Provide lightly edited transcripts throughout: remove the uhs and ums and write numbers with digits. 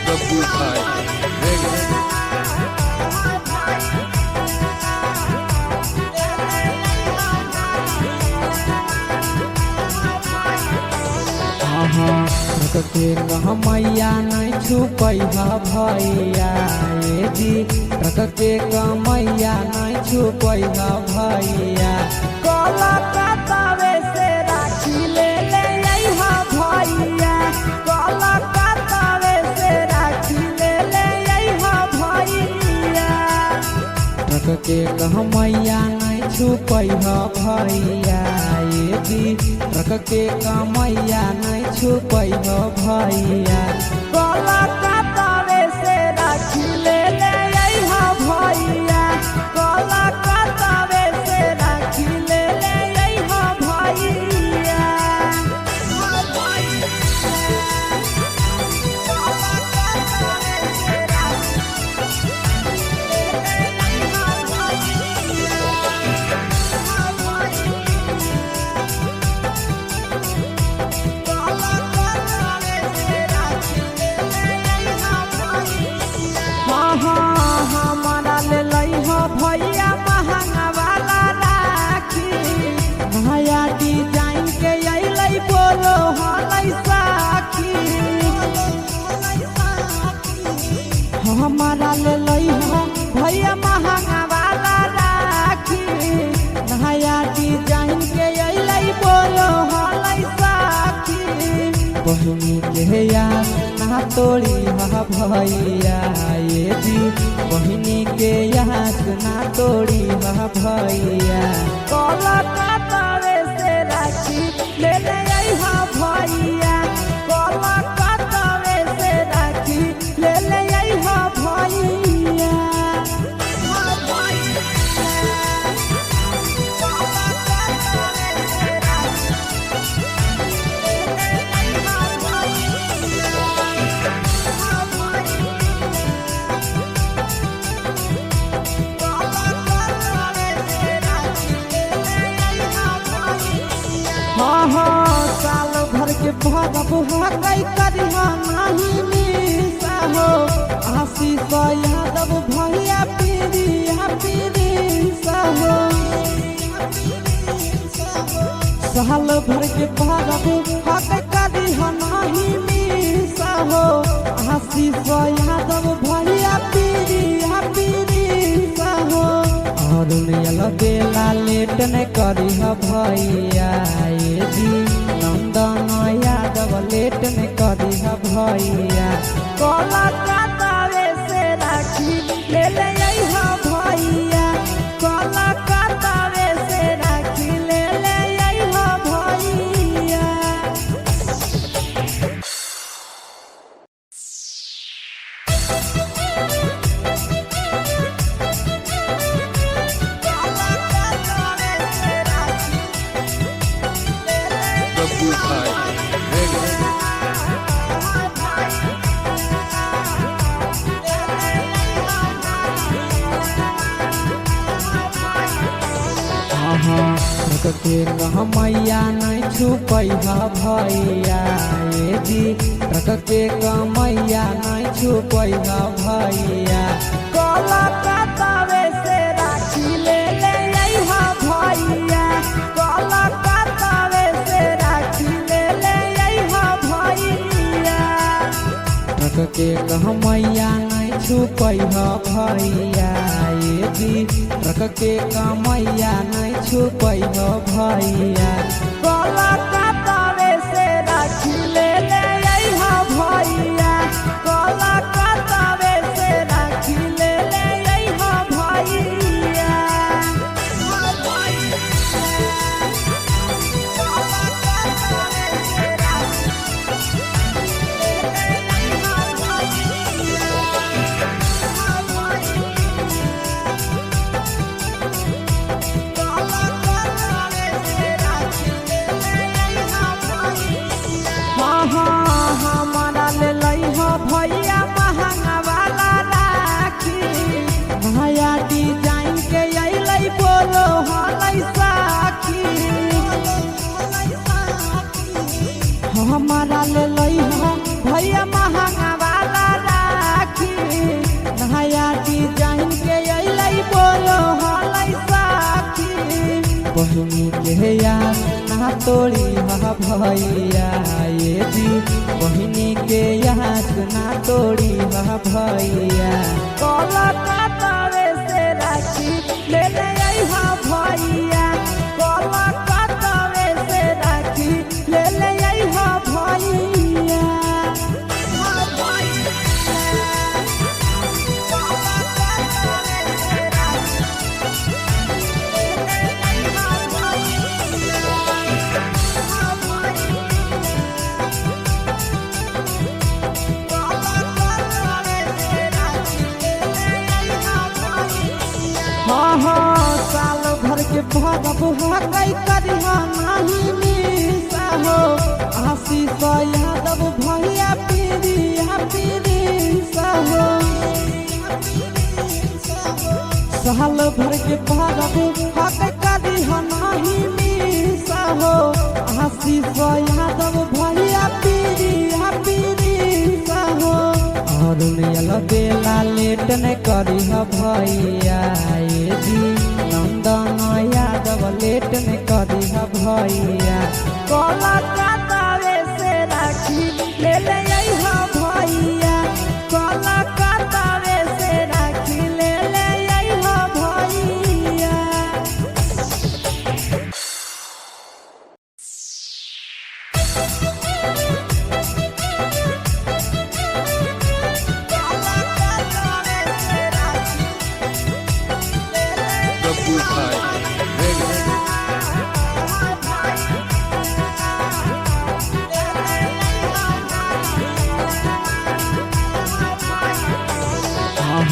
Babbu भाई ready. हाँ truck के कमैया नहीं छुपैहा भैया, ए जी ट्रक के कमैया नहीं छुपैहा भैया। कलकत्तावे से राखी ले ले अइहा भैया, कलकत्तावे से राखी ले ले अइहा भैया। ट्रक के कमैया नहीं छुपैहा भैया, ए जी ट्रक के कमैया नहीं छुपैहा भैया। कलकत्तावे से राखी ले ले अइहा भैया, कलकत्तावे से राखी ले ले अइहा भैया। हाँ हाँ हमारा ले लइहा भैया महंगा वाला राखी, नया डिजाइन के अइलै बोलो हलै साखी। हमारा ले लइहा भैया महंगा वाला राखी, नया डिजाइन के अइलै बोलो हलै साखी। बहिनी के आस ना तोड़ी हा भैया, ए जी बहिनी के आस ना तोड़ी हा भैया। कलकत्तावे से राखी ले ले अइहा भैया, कलकत्तावे से राखी ले ले अइहा भैया। हाँ हाँ साल भर के भरब हकै करिहा नाही मिसा हो, आशीष यादव भैया पीरिया पीरिसा हो। साल भर के भरब हकै करिहा नाही मिसा हो, आशीष यादव भैया पीरिया पीरिसा हो। अरुण बेला लेट न करिह भैया, ए जी नंदन यादव लेट न करिह भैया। कलकत्तावे से राखी ले ले अइहा भैया, कलकत्तावे से राखी ले ले अइहा भैया। बब्बू भाई रेडी। हाँ हाँ ट्रक के कमैया नहीं छुपैहा भैया, ए जी ट्रक के कमैया नहीं छुपैहा भैया। कलकत्तावे से राखी ले ले अइहा भैया, कलकत्तावे से राखी ले ले अइहा भैया। ट्रक के कमैया नहीं छुपैहा भैया, ए जी ट्रक के कमैया नहीं छुपैहा भैया। कलकत्तावे से राखी ले ले अइहा भैया, कलकत्तावे से राखी ले ले अइहा भैया। तोड़ी हा भैया, ये जी बहिनी के आस ना तोड़ी हा भैया। कलकत्तावे से राखी ले ले अइहा भैया, कलकत्तावे से राखी ले ले अइहा भैया। हाँ हाँ साल भर के भरब हकै करिहा नाही मिसा हो, आशीष यादव भैया पीरिया पीरिसा हो। साल भर के भरब हकै करिहा नाही मिसा हो, आशीष यादव भैया पीरिया पीरिसा हो। अरुण बेला लेट न करी भैया, ये जी नंदन यादव लेट न करी भैया। कलकत्तावे से राखी ले ले अइहा भैया, कलकत्तावे से राखी ले ले अइहा भैया। Babbu Bhai ready.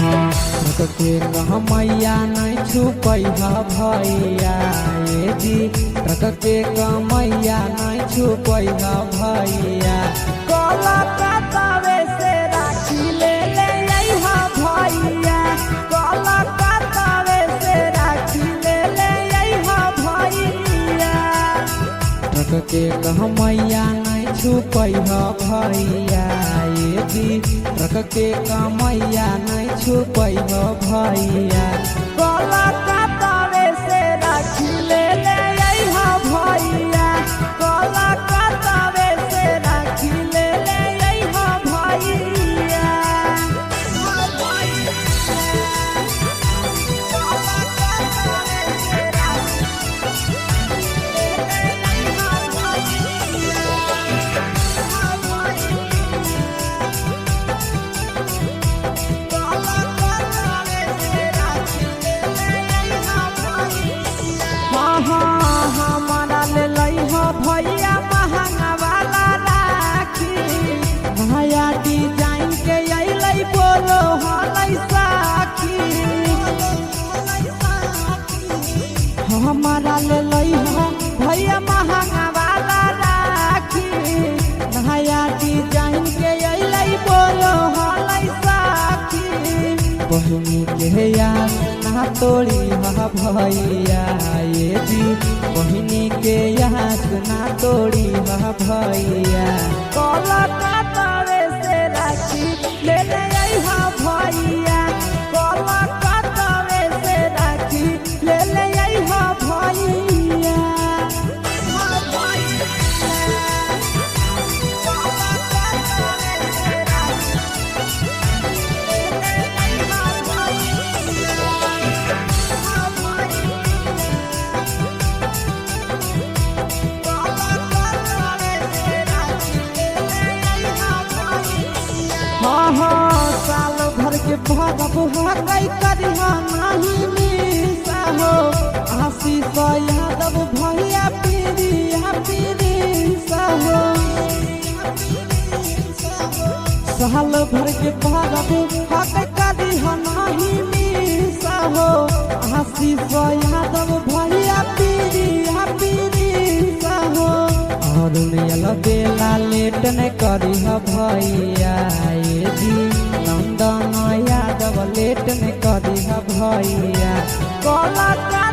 हाँ ट्रक के कमैया नहीं छुपैहा भैया, ये जी ट्रक के कमैया नहीं छुपैहा भैया। कलकत्तावे से राखी ले ले अइहा भैया, कलकत्तावे से राखी ले ले अइहा भैया। ट्रक के कमैया नहीं छुपैहा भैया, ये जी ट्रक के कमैया नहीं छुपैहा भैया। कलकत्तावे से राखी ले ले अइहा भैया, कलकत्तावे से राखी ले ले अइहा भैया। हाँ हाँ हमारा ले लइहा भैया महंगा वाला राखी, नया डिजाइन के अइलै बोलो हलै साखी। हमारा ले लइहा भैया महंगा वाला राखी, नया डिजाइन के अइलै बोलो हलै साखी। बहिनी के आस ना तोड़ी हा भैया, ये जी बहिनी के आस ना तोड़ी हा भैया। कलकत्तावे से राखी ले ले अइहा भैया, कलकत्तावे से राखी ले ले अइहा भैया। हाँ हाँ साल भर के भरब हकै करिहा नाही मिसा हो, आशीष यादव भैया पीरिया पीरिसा हो। साल भर के भरब हकै करिहा नाही मिसा हो, आशीष यादव भैया पीरिया पीरिसा हो। अरुण बेला लेट न करी भैया, ये जी नंदन यादव लेट न करी भैया। कलकत्ता